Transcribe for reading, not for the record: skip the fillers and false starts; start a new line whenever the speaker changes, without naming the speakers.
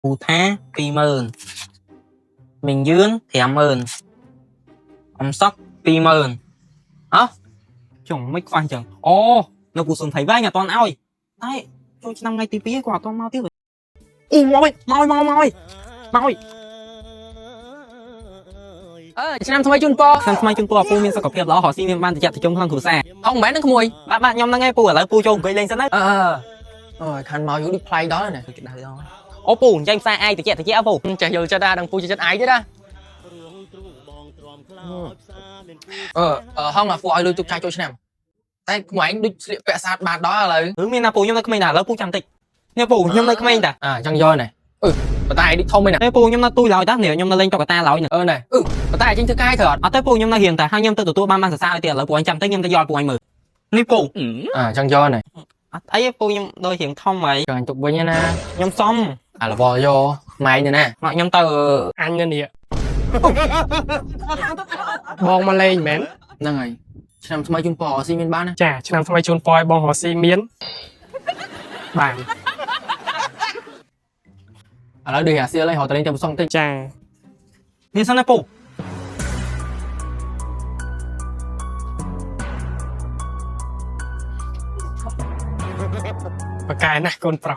ពូថា20000មីងយឿន50000អំសុក20000អោះចុងមិនខ្វះអញ្ចឹងអូនៅពូសុនថៃវែងអត់ទាន់ឲ្យតែចូលឆ្នាំថ្ងៃទី2គាត់អត់ទាន់មកទៀតអូមកហើយមកហើយមកហើយមកហើយ
អឺឆ្នាំថ្មីជូនពរ
ឆ្នាំថ្មីជូនពរឲ្យពូមានសុខភាពល្អរកស៊ីមានបានត្រជាក់ត្រជុំក្នុងគ្រួសារ
ហងមិនមែននឹងក្មួយ
បាទបាទខ្ញុំហ្នឹងឯងពូឥឡូវពូចូលអង្គុយលេងសិនណា
អឺអូយខានមកយូរដូចប្លែកដល់ណា
គេដៅដល់អូពូអញ្ចឹងផ្សារអាយត្រជាក់ត្រជាក់អពូ
ចេះយល់ចិត្តដែរដឹងពូចិត្តអាយទៀតណាអឺហងមកពូឲ្យលុយទុកចាយចូលឆ្នាំតែក្មួយឯងដូចស្លៀកពាក់ស្អាតបានដល់ឥឡូវ
ឬមានណាពូខ្ញុំនៅក្មេងតាឥឡូវពូចាំតិចនេះពូខ្ញុំនៅក្មេងតា
អាចឹងយកណែអឺប៉ុន្តែឯងដូចធំឯណា
នេះពូខ្ញុំនៅទូចឡើយតានេះខ្ញុំនៅលេងតុក្កតាឡើយនេះ
អឺណែអឺប៉ុន្តែឯងចេញធ្វើការត្រូវអត់
អត់ទេពូខ្ញុំនៅរៀនតាហើយខ្ញុំទៅទទួលបានបានសរសើរឲ្យទៀតឥឡូវពូអញចាំតិចខ្ញុំទៅយកពូអញមើលនេះពូ
អាចឹងយកណែ
អត់អីទេពូខ្ញុំដូចរៀងធំហើយ
ចឹងអញទុកវិញណា
ខ្ញុំសុំ
អាលវយកម៉ែងណា
មកខ្ញុំទៅ
អញនៅនេះបងមកលេងមែន
ហ្នឹងហើយឆ្នាំថ្មីជូនពរស៊ីមានបានណា
ចាឆ្នាំថ្មីជូនពរឲ្យបងរស់ស៊ីមានបាន
ឥឡូវដូចអាសៀលឯងរត់ទៅលេងទៅប្រសងតិច
ចា
នេះសិនណាពូ
បកកែណាស់កូនប្រុស